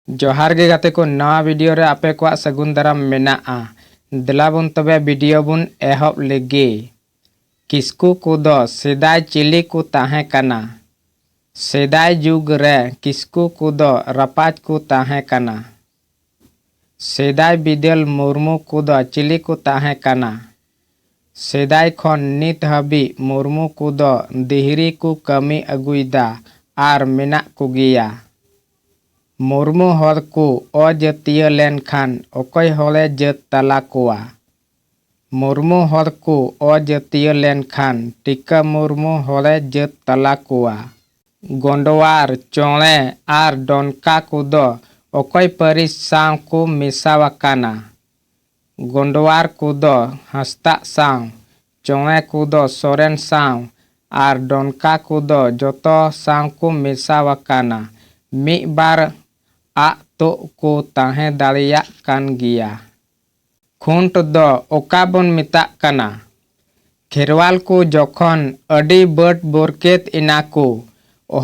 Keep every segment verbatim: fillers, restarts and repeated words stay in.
ᱡᱚᱦᱟᱨ ᱜᱮ ᱜᱟᱛᱮ ᱠᱚ, ᱱᱟᱣᱟ video ᱨᱮ ᱟᱯᱮ ᱠᱚᱣᱟᱜ ᱥᱟᱹᱜᱩᱱ ᱫᱟᱨᱟᱢ ᱢᱮᱱᱟᱜᱼᱟ᱾ ᱫᱮᱞᱟ ᱵᱚᱱ ᱛᱚᱵᱮ video ᱵᱚᱱ ᱮᱦᱚᱵ ᱞᱮᱜᱮ᱾ ᱠᱤᱥᱠᱩ ᱠᱚᱫᱚ ᱥᱮᱫᱟᱭ ᱪᱤᱞᱤ ᱠᱚ ᱛᱟᱦᱮᱸ ᱠᱟᱱᱟ? ᱥᱮᱫᱟᱭ ᱡᱩᱜᱽ ᱨᱮ ᱠᱤᱥᱠᱩ ᱠᱚᱫᱚ ᱨᱟᱯᱟᱡᱽ ᱠᱚ ᱛᱟᱦᱮᱸ ᱠᱟᱱᱟ᱾ ᱥᱮᱫᱟᱭ ᱵᱤᱫᱟᱹᱞ ᱢᱩᱨᱢᱩ ᱠᱚᱫᱚ ᱪᱤᱞᱤ ᱠᱚ ᱛᱟᱦᱮᱸ ᱠᱟᱱᱟ? ᱥᱮᱫᱟᱭ ᱠᱷᱚᱱ ᱱᱤᱛ ᱦᱟᱹᱵᱤᱡ ᱢᱩᱨᱢᱩ ᱠᱚᱫᱚ ᱫᱤᱦᱨᱤ ᱠᱚ ᱠᱟᱹᱢᱤ ᱟᱹᱜᱩᱭᱮᱫᱟ ᱟᱨ ᱢᱮᱱᱟᱜ ᱠᱚᱜᱮᱭᱟ᱾ ᱢᱩᱨᱢᱩ ᱦᱚᱲ ᱠᱚ ᱚᱡᱟᱹᱛᱤᱭᱟᱹ ᱞᱮᱱᱠᱷᱟᱱ ᱚᱠᱚᱭ ᱦᱚᱲᱮ ᱡᱟᱹᱛ ᱛᱟᱞᱟ ᱠᱚᱣᱟ? ᱢᱩᱨᱢᱩ ᱦᱚᱲ ᱠᱚ ᱚᱡᱟᱹᱛᱤᱭᱟᱹ ᱞᱮᱱᱠᱷᱟᱱ ᱴᱤᱠᱟᱹ ᱢᱩᱨᱢᱩ ᱦᱚᱲᱮ ᱡᱟᱹᱛ ᱛᱟᱞᱟ ᱠᱚᱣᱟ᱾ ᱜᱚᱸᱰᱣᱟᱨ, ᱪᱚᱬᱮ ᱟᱨ ᱰᱚᱱᱠᱟ ᱠᱚᱫᱚ ᱚᱠᱚᱭ ᱯᱟᱹᱨᱤᱥ ᱥᱟᱶ ᱠᱚ ᱢᱮᱥᱟ ᱟᱠᱟᱱᱟ? ᱜᱚᱸᱰᱣᱟᱨ ᱠᱚᱫᱚ ᱦᱟᱸᱥᱫᱟᱜ ᱥᱟᱶ, ᱪᱚᱬᱮ ᱠᱚᱫᱚ ᱥᱚᱨᱮᱱ ᱥᱟᱶ ᱟᱨ ᱰᱚᱱᱠᱟ ᱠᱚᱫᱚ ᱡᱚᱛᱚ ᱥᱟᱶ ᱠᱚ ᱢᱮᱥᱟ ᱟᱠᱟᱱᱟ᱾ ᱢᱤᱫ ᱵᱟᱨ ᱟᱜ ᱛᱚᱜ ᱠᱚ ᱛᱟᱦᱮᱸ ᱫᱟᱲᱮᱭᱟᱜ ᱠᱟᱱ ᱜᱮᱭᱟ᱾ ᱠᱷᱩᱸᱴ ᱫᱚ ᱚᱠᱟ ᱵᱚᱱ ᱢᱮᱛᱟᱜ ᱠᱟᱱᱟ? ᱠᱷᱮᱨᱣᱟᱞ ᱠᱚ ᱡᱚᱠᱷᱚᱱ ᱟᱹᱰᱤ ᱵᱟᱹᱰ ᱵᱳᱨᱠᱮᱛ ᱮᱱᱟ ᱠᱚ,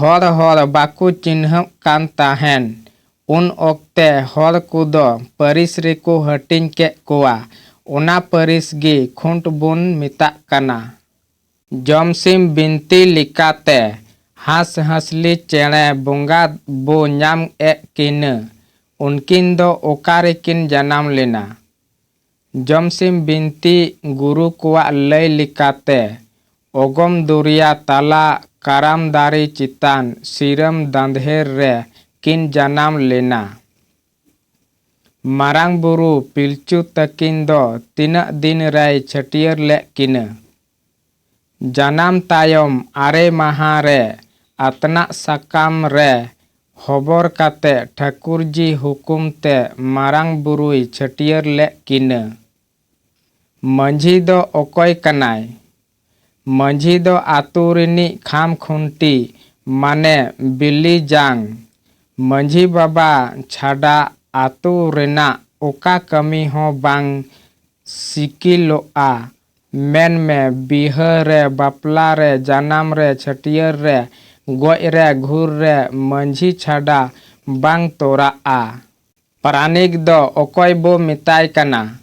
ᱦᱚᱲ ᱦᱚᱲ ᱵᱟᱠᱚ ᱪᱤᱱᱦᱟᱹᱜ ᱠᱟᱱ ᱛᱟᱦᱮᱱ, ᱩᱱ ᱚᱠᱛᱮ ᱦᱚᱲ ᱠᱚᱫᱚ ᱯᱟᱹᱨᱤᱥ ᱨᱮᱠᱚ ᱦᱟᱹᱴᱤᱧ ᱠᱮᱫ ᱠᱚᱣᱟ᱾ ᱚᱱᱟ ᱯᱟᱹᱨᱤᱥ ᱜᱮ ᱠᱷᱩᱸᱴ ᱵᱚᱱ ᱢᱮᱛᱟᱜ ᱠᱟᱱᱟ᱾ ᱡᱚᱢᱥᱤᱢ ᱵᱤᱱᱛᱤ ᱞᱮᱠᱟᱛᱮ ᱦᱟᱸᱥᱼᱦᱟᱸᱥᱞᱤ ᱪᱮᱬᱮ ᱵᱚᱸᱜᱟ ᱵᱚ ᱧᱟᱢ ᱮᱫ ᱠᱤᱱᱟᱹ᱾ ᱩᱱᱠᱤᱱ ᱫᱚ ᱚᱠᱟ ᱨᱮᱠᱤᱱ ᱡᱟᱱᱟᱢ ᱞᱮᱱᱟ? ᱡᱚᱢᱥᱤᱢ ᱵᱤᱱᱛᱤ ᱜᱩᱨᱩ ᱠᱚᱣᱟᱜ ᱞᱟᱹᱭ ᱞᱮᱠᱟᱛᱮ, ᱚᱜᱚᱢ ᱫᱚᱨᱭᱟ ᱛᱟᱞᱟ ᱠᱟᱨᱟᱢ ᱫᱟᱨᱮ ᱪᱮᱛᱟᱱ ᱥᱤᱨᱟᱹᱢ ᱫᱟᱸᱫᱷᱮᱨ ᱨᱮ ᱠᱤᱱ ᱡᱟᱱᱟᱢ ᱞᱮᱱᱟ᱾ ᱢᱟᱨᱟᱝ ᱵᱩᱨᱩ ᱯᱤᱞᱪᱩ ᱛᱟᱹᱠᱤᱱ ᱫᱚ ᱛᱤᱱᱟᱹᱜ ᱫᱤᱱ ᱨᱮᱭ ᱪᱷᱟᱹᱴᱭᱟᱹᱨ ᱞᱮᱫ ᱠᱤᱱᱟᱹ? ᱡᱟᱱᱟᱢ ᱛᱟᱭᱚᱢ ᱟᱨᱮ ᱢᱟᱦᱟ ᱨᱮ ᱟᱛᱱᱟᱜ ᱥᱟᱠᱟᱢ ᱨᱮ ᱦᱚᱵᱚᱨ ᱠᱟᱛᱮ ᱴᱷᱟᱹᱠᱩᱨᱡᱤ ᱦᱩᱠᱩᱢ ᱛᱮ ᱢᱟᱨᱟᱝ ᱵᱩᱨᱩᱭ ᱪᱷᱟᱹᱴᱭᱟᱹᱨ ᱞᱮᱫ ᱠᱤᱱᱟᱹ᱾ ᱢᱟᱹᱡᱷᱤ ᱫᱚ ᱚᱠᱚᱭ ᱠᱟᱱᱟᱭ? ᱢᱟᱹᱡᱷᱤ ᱫᱚ ᱟᱛᱳ ᱨᱤᱱᱤᱡ ᱠᱷᱟᱢ ᱠᱷᱩᱱᱴᱤ, ᱢᱟᱱᱮ ᱵᱤᱞᱤ ᱡᱟᱝ᱾ ᱢᱟᱹᱡᱷᱤ ᱵᱟᱵᱟ ᱪᱷᱟᱰᱟ ᱟᱛᱳ ᱨᱮᱱᱟᱜ ᱚᱠᱟ ᱠᱟᱹᱢᱤ ᱦᱚᱸ ᱵᱟᱝ ᱥᱤᱠᱤᱞᱚᱜᱼᱟ᱾ ᱢᱮᱱ ᱢᱮ, ᱵᱤᱦᱟᱹ ᱨᱮ, ᱵᱟᱯᱞᱟ ᱨᱮ, ᱡᱟᱱᱟᱢ ᱨᱮ, ᱪᱷᱟᱹᱴᱭᱟᱹᱨ ᱨᱮ, ᱜᱚᱡ ᱨᱮ, ᱜᱷᱩᱨ ᱨᱮ, ᱢᱟᱹᱡᱷᱤ ᱪᱷᱟᱰᱟ ᱵᱟᱝ ᱛᱚᱨᱟᱜᱼᱟ᱾ ᱯᱟᱨᱟᱱᱤᱠ ᱫᱚ ᱚᱠᱚᱭ ᱵᱚ ᱢᱮᱛᱟᱭ ᱠᱟᱱᱟ?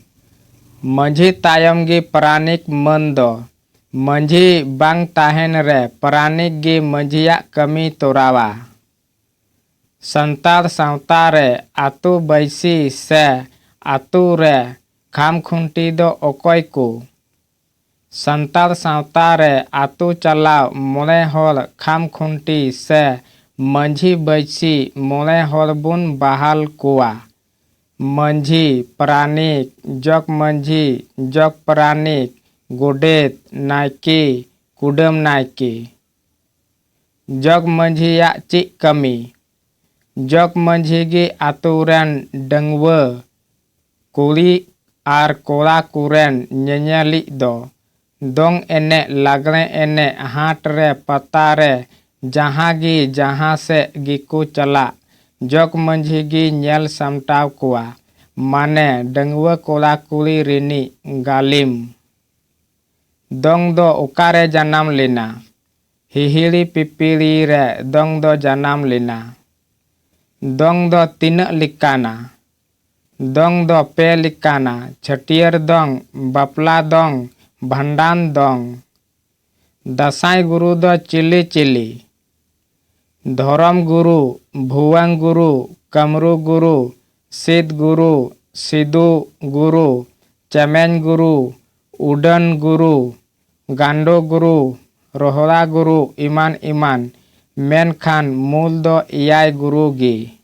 ᱢᱟᱹᱡᱷᱤ ᱛᱟᱭᱚᱢ ᱜᱮ ᱯᱟᱨᱟᱱᱤᱠ ᱢᱟᱹᱱ ᱫᱚ᱾ ᱢᱟᱹᱡᱷᱤ ᱵᱟᱝ ᱛᱟᱦᱮᱱ ᱨᱮ ᱯᱟᱨᱟᱱᱤᱠ ᱜᱮ ᱢᱟᱹᱡᱷᱤᱭᱟᱜ ᱠᱟᱹᱢᱤ ᱛᱚᱨᱟᱣᱟ᱾ ᱥᱟᱱᱛᱟᱲ ᱥᱟᱶᱛᱟ ᱨᱮ ᱟᱹᱛᱩ ᱵᱟᱹᱭᱥᱤ ᱥᱮ ᱟᱹᱛᱩ ᱨᱮ ᱠᱷᱟᱢ ᱠᱷᱩᱱᱴᱤ ᱫᱚ ᱚᱠᱚᱭ ᱠᱚ? ᱥᱟᱱᱛᱟᱲ ᱥᱟᱶᱛᱟ ᱨᱮ ᱟᱹᱛᱩ ᱪᱟᱞᱟᱣ ᱢᱚᱬᱮ ᱦᱚᱲ ᱠᱷᱟᱢ ᱠᱷᱩᱱᱴᱤ ᱥᱮ ᱢᱟᱹᱡᱷᱤ ᱵᱟᱹᱭᱥᱤ ᱢᱚᱬᱮ ᱦᱚᱲ ᱵᱚᱱ ᱵᱟᱦᱟᱞ ᱠᱚᱣᱟ᱾ ᱢᱟᱹᱡᱷᱤ, ᱯᱟᱨᱟᱱᱤᱠ, ᱡᱚᱜᱽ ᱢᱟᱹᱡᱷᱤ, ᱡᱚᱜᱽ ᱯᱟᱨᱟᱱᱤᱠ, ᱜᱚᱰᱮᱛ, ᱱᱟᱭᱠᱮ, ᱠᱩᱰᱟᱹᱢ ᱱᱟᱭᱠᱮ᱾ ᱡᱚᱜᱽ ᱢᱟᱹᱡᱷᱤᱭᱟᱜ ᱪᱮᱫ ᱠᱟᱹᱢᱤ? ᱡᱚᱜᱽ ᱢᱟᱹᱡᱷᱤ ᱜᱮ ᱟᱹᱛᱩ ᱨᱮᱱ ᱰᱟᱺᱜᱩᱣᱟᱹ ᱠᱩᱲᱤ ᱟᱨ ᱠᱚᱲᱟ ᱠᱚᱨᱮᱱ ᱧᱮᱧᱮᱞᱤᱡ ᱫᱚ᱾ ᱫᱚᱝ ᱮᱱᱮᱡ, ᱞᱟᱜᱽᱲᱮ ᱮᱱᱮᱡ, ᱦᱟᱴ ᱨᱮ, ᱯᱟᱛᱟ ᱨᱮ, ᱡᱟᱦᱟᱸ ᱜᱮ ᱡᱟᱦᱟᱸ ᱥᱮᱫ ᱜᱮᱠᱚ ᱪᱟᱞᱟᱜ, ᱡᱚᱜᱽ ᱢᱟᱹᱡᱷᱤ ᱜᱮ ᱧᱮᱞ ᱥᱟᱢᱴᱟᱣ ᱠᱚᱣᱟ, ᱢᱟᱱᱮ ᱰᱟᱺᱜᱩᱣᱟᱹ ᱠᱚᱲᱟ ᱠᱩᱲᱤ ᱨᱤᱱᱤᱡ ᱜᱟᱹᱞᱤᱢ᱾ ᱫᱚᱝ ᱫᱚ ᱚᱠᱟᱨᱮ ᱡᱟᱱᱟᱢ ᱞᱮᱱᱟ? ᱦᱤᱦᱤᱲᱤ ᱯᱤᱯᱤᱲᱤ ᱨᱮ ᱫᱚᱝ ᱫᱚ ᱡᱟᱱᱟᱢ ᱞᱮᱱᱟ᱾ ᱫᱚᱝ ᱫᱚ ᱛᱤᱱᱟᱹᱜ ᱞᱮᱠᱟᱱᱟ? ᱫᱚᱝ ᱫᱚ ᱯᱮ ᱞᱮᱠᱟᱱᱟ, ᱪᱷᱟᱹᱴᱭᱟᱹᱨ ᱫᱚᱝ, ᱵᱟᱯᱞᱟ ᱫᱚᱝ, ᱵᱷᱟᱸᱰᱟᱱ ᱫᱚᱝ᱾ ᱫᱟᱸᱥᱟᱭ ᱜᱩᱨᱩ ᱫᱚ ᱪᱤᱞᱤ ᱪᱤᱞᱤ? ᱫᱷᱚᱨᱚᱢ ᱜᱩᱨᱩ, ᱵᱷᱩᱣᱟᱹᱝ ᱜᱩᱨᱩ, ᱠᱟᱹᱢᱨᱩ ᱜᱩᱨᱩ, ᱥᱤᱫ ᱜᱩᱨᱩ, ᱥᱤᱫᱩ ᱜᱩᱨᱩ, ᱪᱮᱢᱮᱧ ᱜᱩᱨᱩ, ᱩᱰᱟᱹᱱ ᱜᱩᱨᱩ, ᱜᱟᱱᱰᱳ ᱜᱩᱨᱩ, ᱨᱚᱦᱚᱲᱟ ᱜᱩᱨᱩ ᱮᱢᱟᱱ ᱮᱢᱟᱱ, ᱢᱮᱱᱠᱷᱟᱱ ᱢᱩᱞ ᱫᱚ ᱮᱭᱟᱭ ᱜᱩᱨᱩ ᱜᱮ᱾